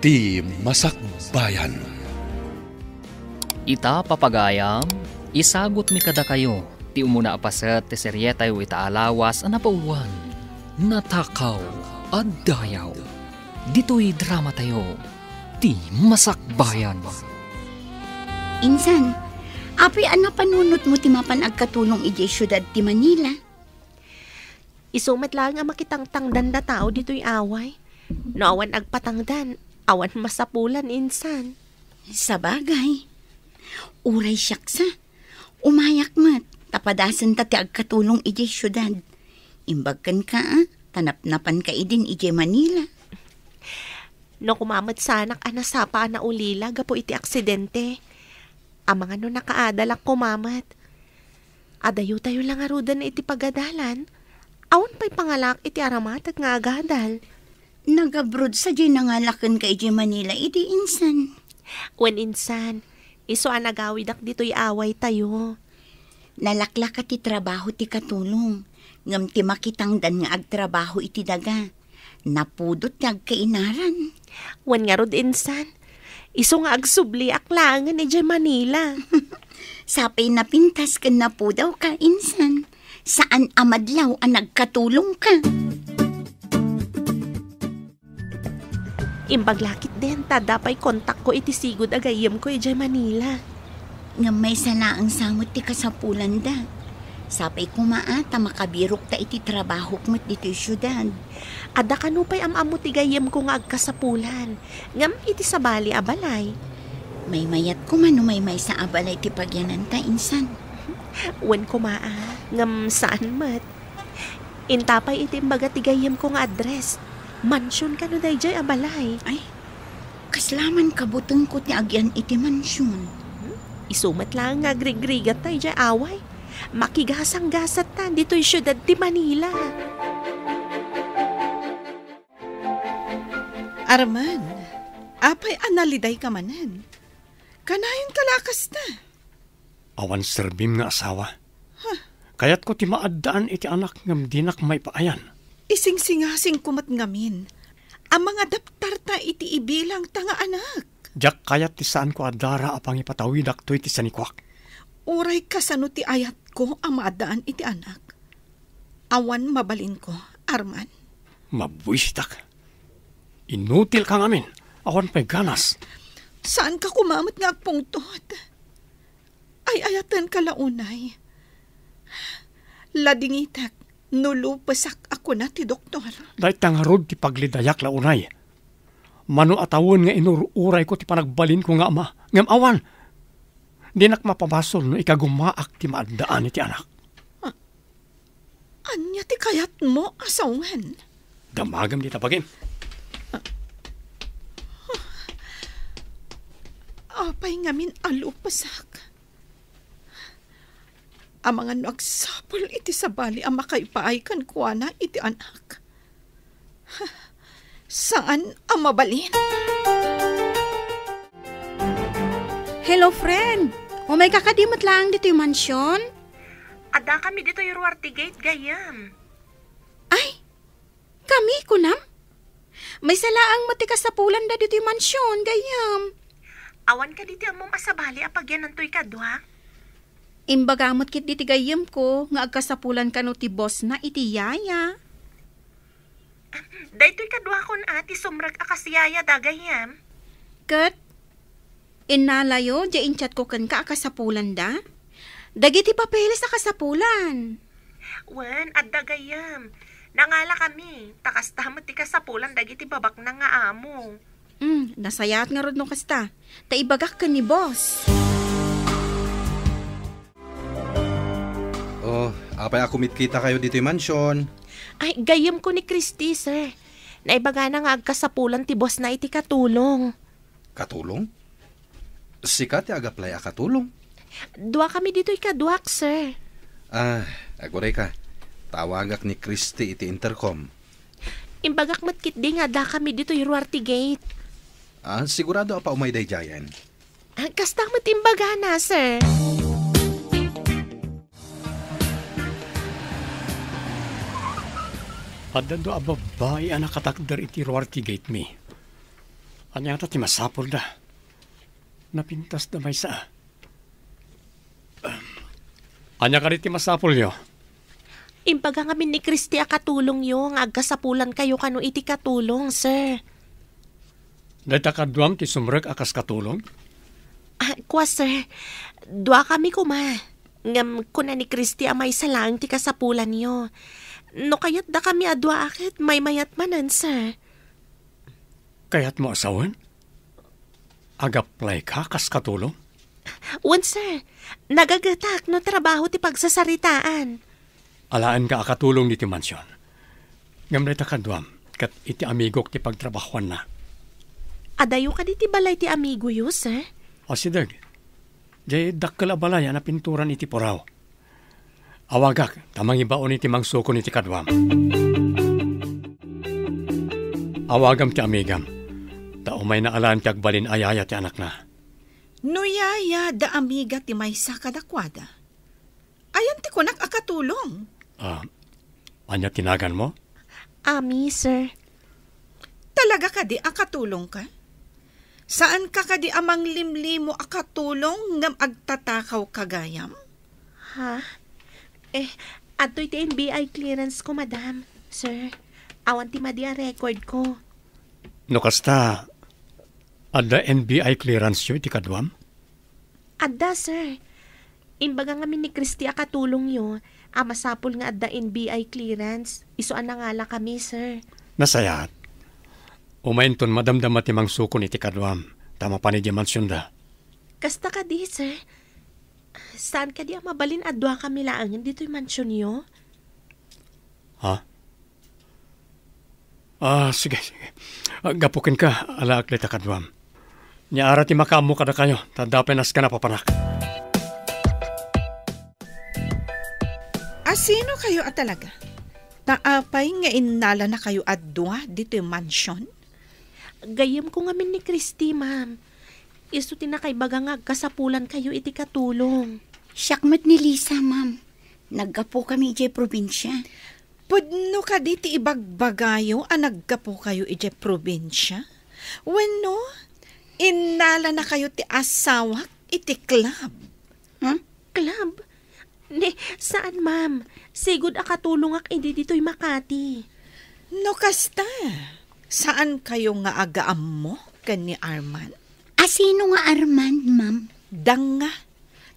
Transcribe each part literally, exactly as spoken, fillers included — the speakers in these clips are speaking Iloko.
Ti Masakbayan. Ita, papagayam, isagutmi kadakayo ti umuna a paset ti serietayo ita a lawas a napauluan, Natakaw a Dayaw. Ditoy dramatayo, Ti Masakbayan. Insan, apay a napanunotmo ti mapan agkatulong idiay siudad ti Manila? Isu met laeng a makitangtangdan a tao ditoy away. No awan agpatangdan, awan masapulan, insan. Sabagay. Uray siak sa, umayak met, ta padasenta ti agkatulong idiay siudad. Imbag kenka, a, ta napnapanka idin idiay Manila. No koma met sanak a nasapa a naulila gapu iti aksidente, amangan no nakaadalak koma met. Adayotayo la ngaruden iti pagadalan. Awan pay pangalaak iti aramateg nga agadal. Nagabroad sadiay nangala kenka idiay Manila idi, insan? Wen, insan, isu a nagawidak ditoy awaytayo. Nalaklaka ti trabaho ti katulong, ngem ti makitangdan nga agtrabaho iti daga, napudot ti agkainaran. Wen ngarud, insan, isu nga agsubliak laengen idiay Manila. Sapay napintas ken napudawka, insan. Saan a madlaw a nagkatulongka. Imbag la ketdin ta adda pay kontakko iti sigud a gayyemko idiay Manila. Ngem maysa laeng sa met ti kasapulanda. Sapay koma a ta makabirokta iti trabahok met ditoy siudad. Adda kano pay am-ammo ti gayyemko nga agkasapulan, ngem iti sabali a balay. Maymayat koma no maymaysa a balay ti pagyananta, insan. Wen koma a, ngem saan met. Inta pay iti imbaga ti gayyemko nga address. Mansion kano daydiay a balay? Ay, kasla man kabutengko ti agyan iti mansion. Isu met laeng nga agrigrigat daydiay away. Makigasanggasat ta ditoy siudad ti Manila. Arman, apay a nalidayka manen? Kanayonka la a kasta? Awan serbim nga asawa. Huh. Kayatko ti maaddaan iti anak ngem dinak maipaayan. Isingsingasingko met ngamin a mangadaptarta iti ibilangta nga anak. Diak kayat ti saanko a dara a pangipatawidak toy ti sanikuak. Uray kasano ti ayatko a maaddaan iti anak, awan mabalinko, Arman. Mabuisitak. Inutilka ngamin. Awan pay ganas. Saanka koma met nga agpungtot. Ay-ayatenka la unay. Ladingitek no lupesak a kuna ti doktor. Dayta ngarud ti paglidayak la unay. Mano a tawen nga inur-urayko ti panagbalinko nga ama, ngem awan. Dinak mapabasol no ikagumaak ti maaddaan iti anak. Ania ti kayatmo a sawen? Damagem dita bagim. Apay ngamin a lupesak? Amangan no agsapul iti sabali a makaipaay kenkuana iti anak. Saan a mabalin. Hello, friend. Umayka kadi met laeng ditoy mansion? Adda kami ditoy Ruarte Gate, gayyem. Ay, kami, kunam? Maysa laeng met ti kasapulanda ditoy mansion, gayyem. Awan kadi ti ammom a sabali a pagyanantoy kadua? Imbaga met ketdi ti gayyemko nga agkasapulan kano ti boss na iti yaya. Daytoy kaduakon a ti sumrek a kas yaya da, gayyem. Ket innalayo, diay inchatko kenka a kasapulanda? Dagiti papeles a kasapulan. Wen, adda, gayyem. Nangala kami, ta kasta met ti kasapulan dagiti babaknang nga amo. Mm, nasayaat ngarud no kasta. Ta ibagak ken ni boss. Oh, apay a kumitkitakayo ditoy mansion? Ay, gayyemko ni Christy, sir. Naibagana nga agkasapulan ti boss na iti katulong. Katulong? Sika ti agaplay a katulong? Dua kami ditoy kaduak, sir. Ah, agurayka. Tawagak ni Christy iti intercom. Imbagak met ketdi nga adda kami ditoy Ruarte Gate. Ah, sigurado a paumay daydiayen? Ah, kasta met imbagana, sir. Adda dua a babbai a nakatakder iti Ruarte Gate mi. Ania ngata ti masapulda? Napintasda maysa. Ania kadi ti masapulyo? Imbaga ngamin ni Christy a katulongyo nga agkasapulankayo kano iti katulong, sir. Dayta kaduam ti sumrek a kas katulong? Ah, kua, sir. Duakami koma. Ngem kuna ni Christy a maysa laeng ti kasapulanyo. No kayatdakami a dua a ket maymayat manen, sir. Kayatmo a sawen? Ag-apply ka kas katulong? Wen, sir. Nagagetak no trabaho ti pagsasaritaan. Alaenka a katulong ditoy mansion. Ngem dayta kaduam, ket iti amigok ti pagtrabahoanna. Adayo kadi ti balay ti amigoyo, sir? Asideg. Diay dakkel a balay a napinturan iti puraw. Awagak ta mangibaon iti mangsukon iti kaduam. Awagam ti amigam, ta umayna alaen ti agbalin a yaya ti anakna. No yaya da amiga ti maysa kadakuada, ayan ti kunak a katulong? Ah, ania ti naganmo? Ami, sir. Talaga kadi a katulongka? Saanka kadi a manglimlimo a katulong ngem agtatakaw ka gayam? Ha? Eh, adtoy ti N B I clearance ko, madam, sir. Awan ti madi a record ko. No kasta, adda N B I clearance yo iti kaduam? Adda, sir. Imbaga ngamin ni Christy a katulongyo a masapul nga adda N B I clearance, isu a nangalakami, sir. Nasayaat. Umayenton madamdama ti mangsukon iti kaduam, ta mapan idiay mansionda. Kasta kadi, sir? Saan kadi a mabalin a duakami laengen ditoy mansionyo? Ha? Ah, sige, sige. Ah, gapu kenka, alaek dayta kaduam. Nia ara ti makaammo kadakayo, ta adda pay naska napapanak. Asino kayo a talaga? Ta apay nga innala na kayo a dua ditoy mansion? Gayyem ko ngamin ni Christy, ma'am. Isu ti nakaibaga nga agkasapulan kayo iti katulong. Siak met ni Lisa, ma'am. Naggapu kami idiay probinsia. Pudno kadi ti ibagbagayo a naggapu kayo idiay probinsia? Wenno, innala na kayo ti asawak iti club? Ha? Club? Ni, saan, ma'am. Sigud a katulongak idi ditoy Makati. No kasta, saan kayo nga agaammo ken ni Arman? Asino nga Arman, ma'am? Danga,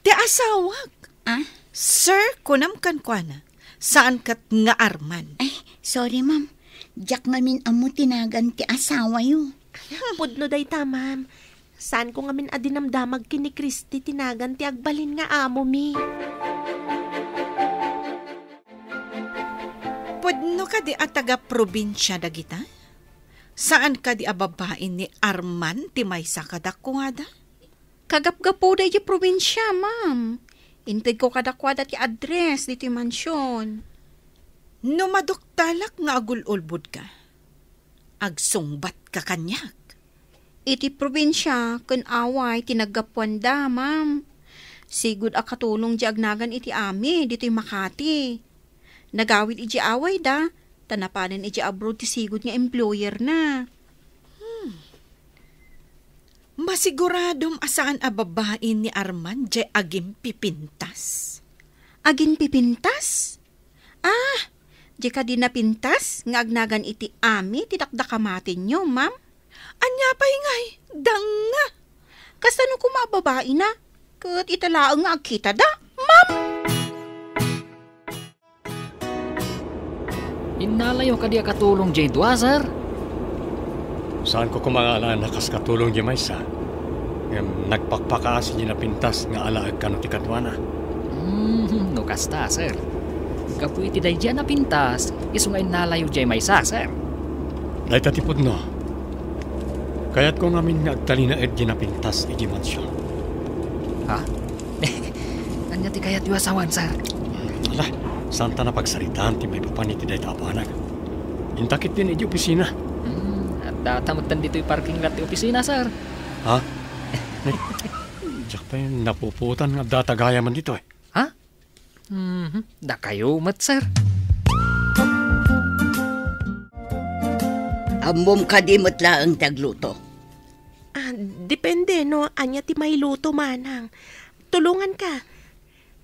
ti asawak. Ah? Sir, kunam kenkuana, saan ket nga Arman. Ay, sorry, ma'am. Diak ngamin ammo ti nagan ti asawayo. Pudno dayta, ma'am. Saan ko ngamin a dinamdamag ken ni Christy ti nagan ti agbalin nga amomi. Pudno kadi a taga-probinsia dagita? Saan kadi a babain ni Arman ti maysa kadakuada? Kagapgapuda idiay probinsia, ma'am. Intedko kadakuada ti address ditoy mansion. No maduktalak nga agul-ulbodka, agsungbatka kaniak. Iti probinsia ken away ti naggapuanda, ma'am. Sigud a katulong diay agnagan iti ami ditoy Makati. Nagawid idiay awayda, ta napanen idiay abroad ti sigud nga employerna. Hmm. Masiguradom a saan a babain ni Arman diay agimpipintas. Agimpipintas? Ah, diay kadi napintas nga agnagan iti ami ti dakdakamatenyo, ma'am? Ania pay ngay, danga? Kasano koma a babaina? Ket ita laeng nga agkitada, ma'am? Innalayo kadi a katulong diay dua, sir? Saanko koma nga alaen a kas katulong diay maysa. Ngem nagpakpakaasi diay napintas nga alaek kano ti kaduana. Hmm, no kasta, sir. Gapu iti daydiay a napintas, isu nga innalayo diay maysa, sir. Dayta ti pudno. Kayatko ngamin nga agtalinaed diay napintas idiay mansion. Ha? Ania ti kayatyo a sawen, sir? Ala, saanta a pagsaritaan ti maipapan iti dayta a banag. Inta ketdin idiay opisina. Hmm, addata metten ditoy parking lot ti opisina, sir. Ha? Diak pay napupuotan nga addata gayamen ditoy. Ha? Mhm, dakayo met, sir. Ammom kadi met laeng ti agluto. Ah, depende no ania ti mailuto, manang. Tulonganka.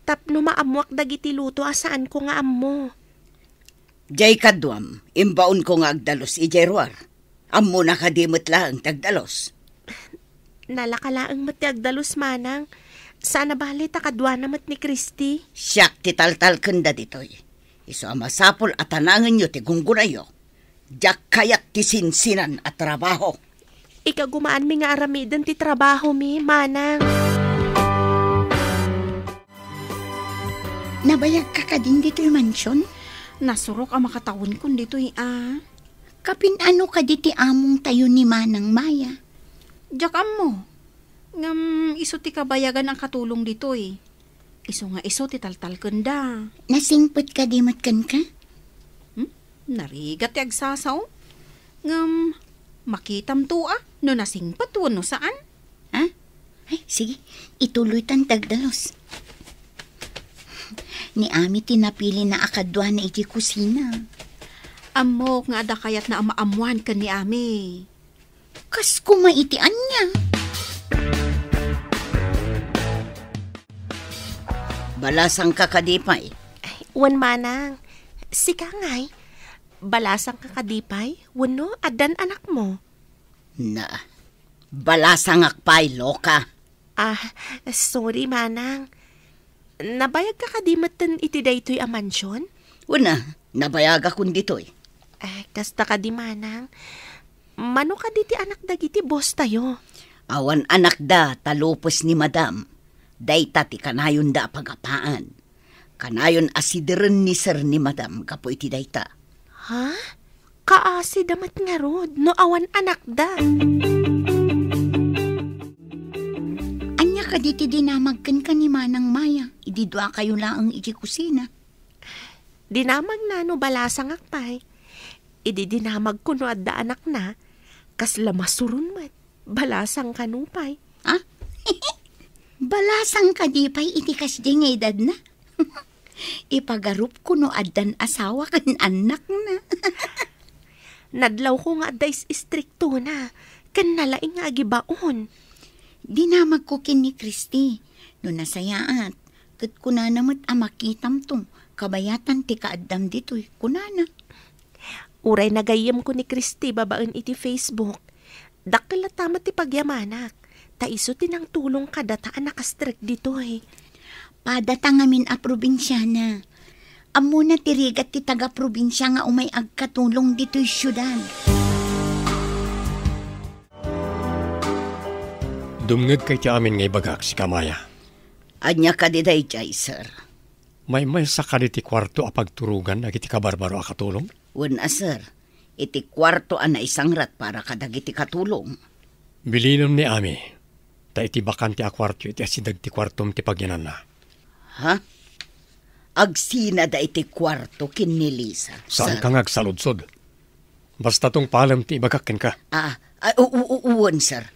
Tapno maammoak dagiti luto a saanko nga ammo. Jay kaduam, imbaonko nga agdalus idiay ruar. Ammona kadi met laeng ti agdalus? Nalaka laeng met ti agdalus, manang. Saan a bale ta kaduana met ni Christy. Siak ti taltalkenda ditoy. Isu a masapul a tanangenyo ti gunggonayyo. Diak kayat ti sinsinan a trabaho. Ikagumaanmi nga aramiden ti trabahomi, manang. Nabayagka kadin ditoy mansion? Nasurok a makatawenkon ditoy a. Kapin-ano kadi ti amongtayo ni Manang Maya? Diak ammo. Ngem isu ti kabayagan a katulong ditoy. Isu nga isu ti taltalkenda. Nasingpet kadi met kenka? Hmm? Narigat ti agsasao. Ngem, makitamto a no nasingpet wenno saan. Ha? Ay, sige, ituloytan ti agdalus. Ni Ami ti napilina a kaduana iti kusina. Ammok nga adda kayatna a maammoan ken ni Ami. Kas kuma iti ania? Balasangka kadi pay? Ay, wen manang. Sika ngay, balasangka kadi pay? Wenno addan anakmo? Na, balasangak pay, loka. Ah, sorry, manang. Nabayagka kadi metten iti daytoy a mansion? Una, nabayagakon ditoy. Eh, kasta kadi, manang. Mano kadi ti anak dagiti boss tayo? Awan anakda ta lupes ni madam. Dayta ti kanayonda a pagapaan. Kanayon a sideren ni sir ni madam gapu iti dayta. Ha? Kaasida met ngarud no awan anakda. Ania kadi ti dinamag kenka ni Manang Maya idi duakayo laeng iti kusina? Dinamagna no balasangak pay. Idi dinamagko no adda anakna, kasla masuron met. Balasang kano pay? Ha? Balasang kadi pay iti kasdi nga edadna? Ipagarupko no addan asawa ken annakna. Nadlawko nga adda is-istriktona, ken nalaing nga agibaon. Dinamagko ken ni Christy, no nasayaat, ket kunana met a makitamto, kabayatan ti kaaddam ditoy, kunana. Uray nagayyemko ni Christy babaen iti Facebook, dakkel latta met ti pagyamanak, ta isu ti nangtulong kadata a nakastrek ditoy. Padata ngamin a probinsiana. Ammona ti rigat ti taga-probinsia nga umay agkatulong ditoy siudad. Dumngegka iti amin nga ibagak, sika Maya. Ania kadi daydiay, sir? Maymaysa kadi ti kuarto a pagturogan dagiti kabarbaro a katulong? Wen a, sir. Iti kuarto a naisangrat para kadagiti katulong. Bilinem ni Ami, ta iti bakante a kuarto iti asideg ti kuartom ti pagyananna. Ha? Agsinada iti kuarto ken ni Lisa, sir. Saanka nga agsaludsod. Basta tungpalem ti ibagak kenka. Ah, ah, u-, u-, u-, wen, sir.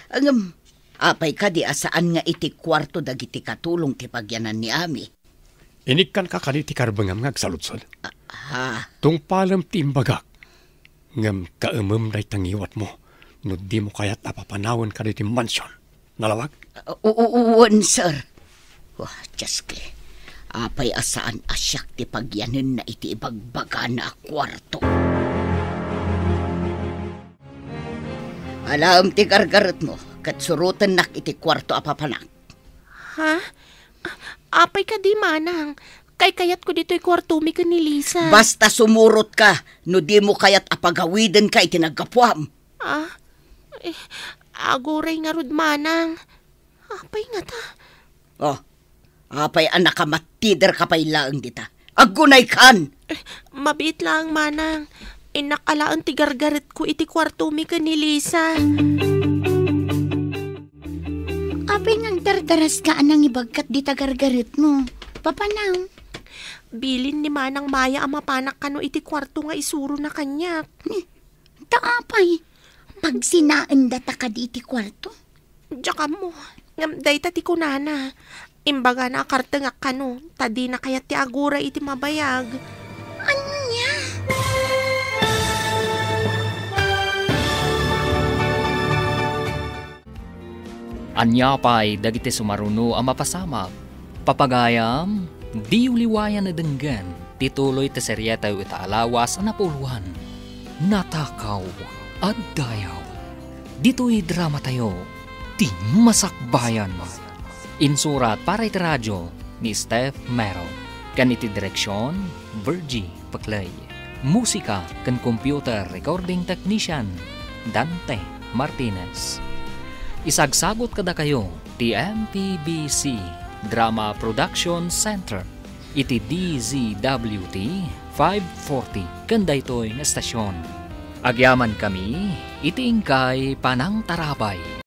Ngem, apay kadi a saan nga iti kuarto dagiti katulong ti pagyanan ni Ami? Inikkanka kadi ti karbengam nga agsaludsod? Ah, ha? Tungpalem ti imbagak, ngem kaemem dayta ngiwatmo no dimo kayat a papanawen kadaytoy mansion. Nalawag? Ah, u-, u-, u-, wen, sir. Wah, Dioske. Apay a saan a siak ti pagyanenna iti ibagbagana a kuarto? Alaem ti gargaretmo, ket surotennak iti kuarto a papanak. Ha? Apay kadi, manang? Kaykayatko ditoy kuartomi ken ni Lisa. Basta sumurotka no dimo kayat a pagawidenka iti naggapuam. Ah, eh, aguray ngarud, manang. Apay ngata? Oh, apay a nakamattiderka pay laeng dita? Aggunaykan! Eh, mabiit laeng, manang. Innak alaen ti gargaretko iti kuartomi ken ni Lisa. Apay nga agdardaraska a nangibagkat dita gargaretmo? Papanam. Bilin ni Manang Maya a mapanak kano iti kuarto nga isurona kaniak. Ni, ta apay? Pagsinaendata kadi iti kuarto? Diak ammo. Ngem dayta ti kunana. Imbagana a kartengak kano, ta dina kayat ti aguray iti mabayag. Ania? Ania pay dagiti sumaruno a mapasamak? Papagayam, diyo liwayan a denggen ti tuloy ti serietayo ita a lawas a napuloan, Natakaw a Dayaw. Ditoy dramatayo, ti masakbayan. Insurat para iti radio ni Steph Mero, ken iti direksion, Virgie Paclay. Musika ken computer recording technician, Dante Martinez. Isagsagot kadakayo ti M P B C Drama Production Center iti D Z W T five forty ken daytoy nga estasion. Agyamankami iti inkay panangtarabay.